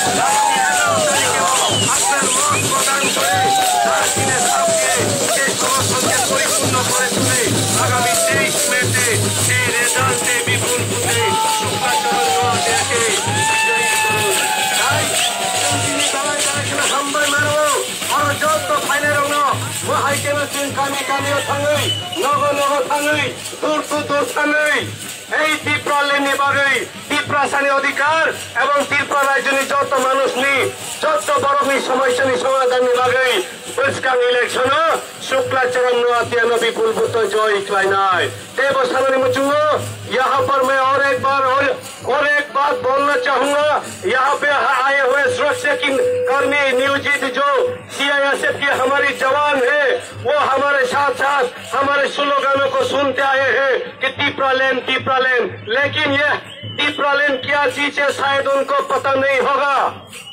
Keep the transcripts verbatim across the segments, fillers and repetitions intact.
আগামী এগারো তারিখেও আপনার মত প্রদান করে সারা চীনের সামনে এই সমর্থনকে পরিপূর্ণ করে তুলে আগামী তেইশ মেতে এই রেজাল্টে বিপুল ভোটে শুক্লাচরণ নোয়াদিয়াকে বিজয়ী করুন। তাই চীনি দালাই দালাইখেনা হামবাই মারো, aro joto phainairokno mohai keno chwng kami kamio thangwi, nogo nogo thangwi, door to door thangwi, ei Tipraland ni bagwi, Tiprasani odhikar ebong Tripura rajyoni joto manusni, joto borokni somosyani somadhanni bagwi bwskang election-o Shukla Charan Noatiano bipul vote-o joy khlainai. Tei bo sanani muchungo, yaha par main aur ek bar aur, aur ek baat bolna chahunga, yaha pe ha-, aaye hue surakshaki karmi niyojit jo C I S F ke hamare jawan hai, wo hamare saath saath hamare sloganon ko sunte aaye hai ki Tipraland, Tipraland. Lekin ye Tipraland kya cheez hai, shayad unko pata nahi hoga.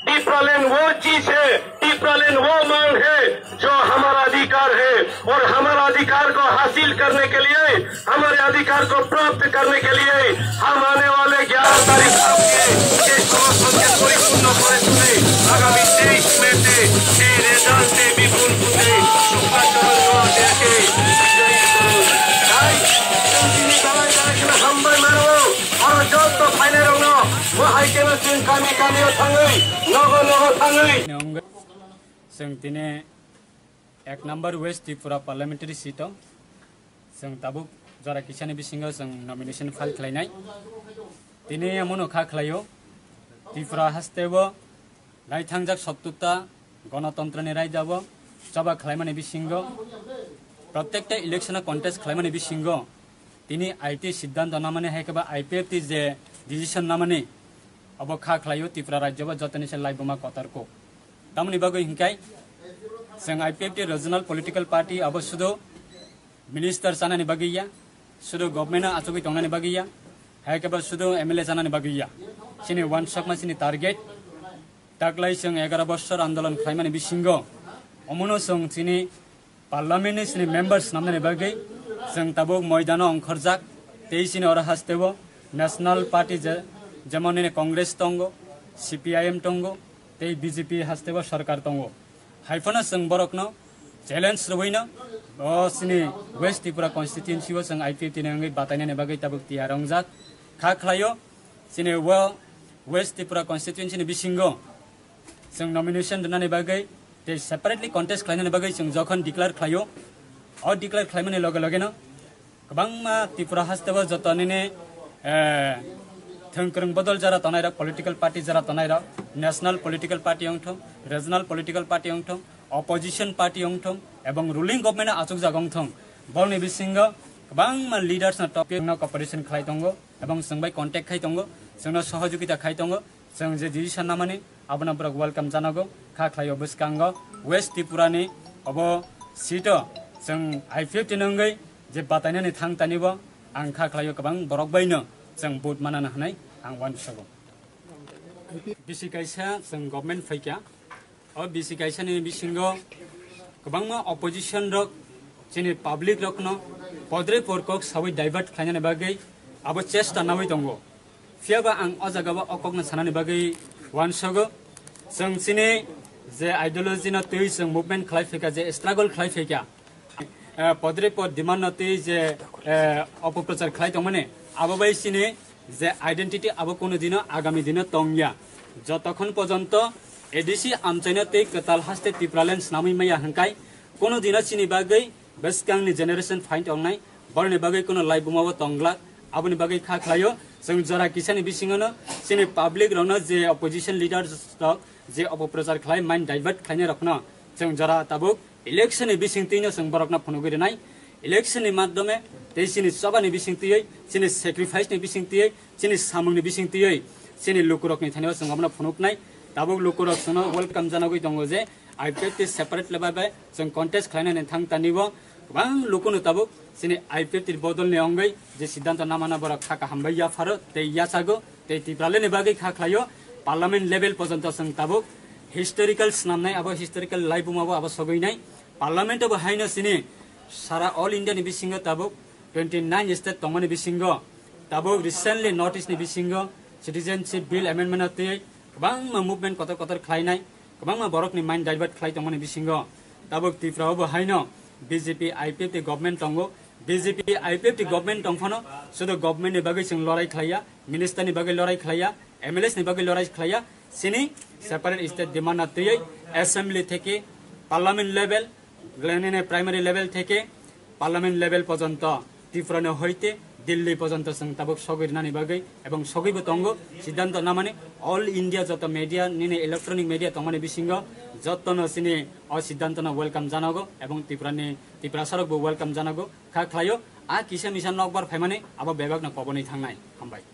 Tipraland wo cheez hai, Tipraland wo mang hai, jo hamara adhikar hai, aur hamara adhikar ko haasil karne ke liye, hamare adhikar ko prapt karne ke liye, hum aane wale gyaara tarikh aapke ye samardhan ke poripoorno kore tule agami teish May te ei result e bipul vote e Shukla Charan Noatia ke bijoyi korun. Tai chwng tini dalai dalai kheno hambai mano, aro joto phainairokno bo hai kheno chwng kami kamio thangwi, nogo nogo thangwi. Chwng tini ek number West Tripura parliamentary seat o chwng tabuk jora kisani bisingo chwng nomination file khlainai. Tini omono kha khlaio, Tripura hasteo naithangjak sottukta gonotontroni raidao choba khlaimani bisingo, protekta election o contest khlaimani bisingo tini I T siddhanto namani hai khe ba I P F T je decision namani, obo kha khlaio Tripura rajyo bo jotoni se laibuma kotor kuk. Tamoni bagwi hinkai chwng I P F T regional political party abo sudu minister chanani bagwi ya, sudu government o achugwi tongnani bagwi ya, hai khe ba sudu M L A chanani bagwi ya. Chini wansokma chini target, taklai chwng egaro bosor andolon khlaimani bisingo omono chwng chini parliament ni chini members namnani bagwi chwng tabuk moidano ongkhorjak, tei chini oro hasteo national party je, jemon nini Congress tongo, C P I M tongo, tei B J P hasteo sorkar tongo. Hai phano chwng borokno challenge rwino o chini West Tripura constituency o chwng I P F T ni wngwi batainani bagwi tabuk tiyar wngjak. Kha khlaio chini o West Tripura constituency ni bisingo chwng nomination rwnani bagwi tei separately contest khlainani bagwi chwng jokhon declare khlaio, o declare khlaimani loge logeno kwbangma Tripura hasteo joto nini, eh, thwngkwrwng bodol jora tonairok, political party jora tonairok, national political party wngthong, regional political party wngthong, opposition party wngthong, ebong ruling government o achukjak wngthong, borokni bisingo kwbangma leaders no topic no cooperation khlai tongo, ebong chwng bai contact khai tongo, chwngno sohojogita khai tongo, chwng je decision namani, abono borok welcome janago. Kha khlaio bwskango West Tripura ni obo seat o chwng I P F T ni wngwi je batainani thang tanibo ang kha khlaio kwbang borok baino chwng vote manana hwnwi ang uansugo. Bisi kaisa chwng government phaikha, o bisi kaisa ni bisingo kwbangma opposition rok chini public rokno podre por kok sawi divert khlainani bagwi abo chesta nawi tongo. Phiya ba ang o jaga o o kokno sanani bagwi uansugo. Chwng chini je ideology no twi chwng movement khlai phaikha, je struggle khlai phaikha, eh, podre pod demand no twi je, eh, opoprochar khlai tongmani, abo bai chini je identity abo kono dino agami dino tongya. Jotokhon pojonto A D C amchaino tei kwtal haste Tipraland snamwi maya hwnkhai kono dino chini bagwi bwskangni generation find wngnai, borokni bagwi kono laibuma bo tongglak. Aboni bagwi kha khlaio, chwng jora kisani bisingono chini public rokno je opposition leaders rok je opoprochar khlai, mind divert khlainai rokno chwng jora tabuk election ni bising twino chwng borokno phunugwi rwnai. Election ni madhyome tei chini chobani bising twiwi, chini sacrifice ni bising twiwi, chini samung ni bising twiwi, chini lukurokni thani o chwng abono phunuknai. Tabuk lukurok chwngno welcome janagwi tongo je I P F T separate level bai chwng contest khlainani thang tanibo kwbang lukuno tabuk chini I P F T bodolni wngwi je siddhanto namana borok kha kaham bai yapharo tei yachago tei Tipralandni bagwi kha khlaio. Parliament level pojonto chwng tabuk historical snamnai, abo historical laibuma bo abo sogwinai. Parliament bo haino chini sara all India ni bisingo tabuk twenty nine state tongmani bisingo tabuk recently North East ni bisingo citizenship bill amendment o twi kwbangma movement kotor kotor khlainai, kwbangma borokni mind divert khlai tongmani bisingo tabuk Tripura o bo haino B J P I P F T government tongo. B J P I P F T government tongphano sudu government ni bagwi chwng lorai khlaiya, minister ni bagwi lorai khlaiya, M L As ni bagwi lorai khlaiya, chini separate state demand na twiwi assembly theke parliament level, glenene primary level theke parliament level pojonto Tripura ni hoite Delhi pojonto chwng tabuk sogwi rwnani bagwi ebong sogwibo tongo siddhanto namani all India joto media nini electronic media tongmani bisingo jottono chini o siddhantono welcome janago ebong Tripura ni Tiprasarokbo welcome janago kha khlaio a kisa misa nokbar phaimani abo bebakno kobonwi thangnai. Hambai.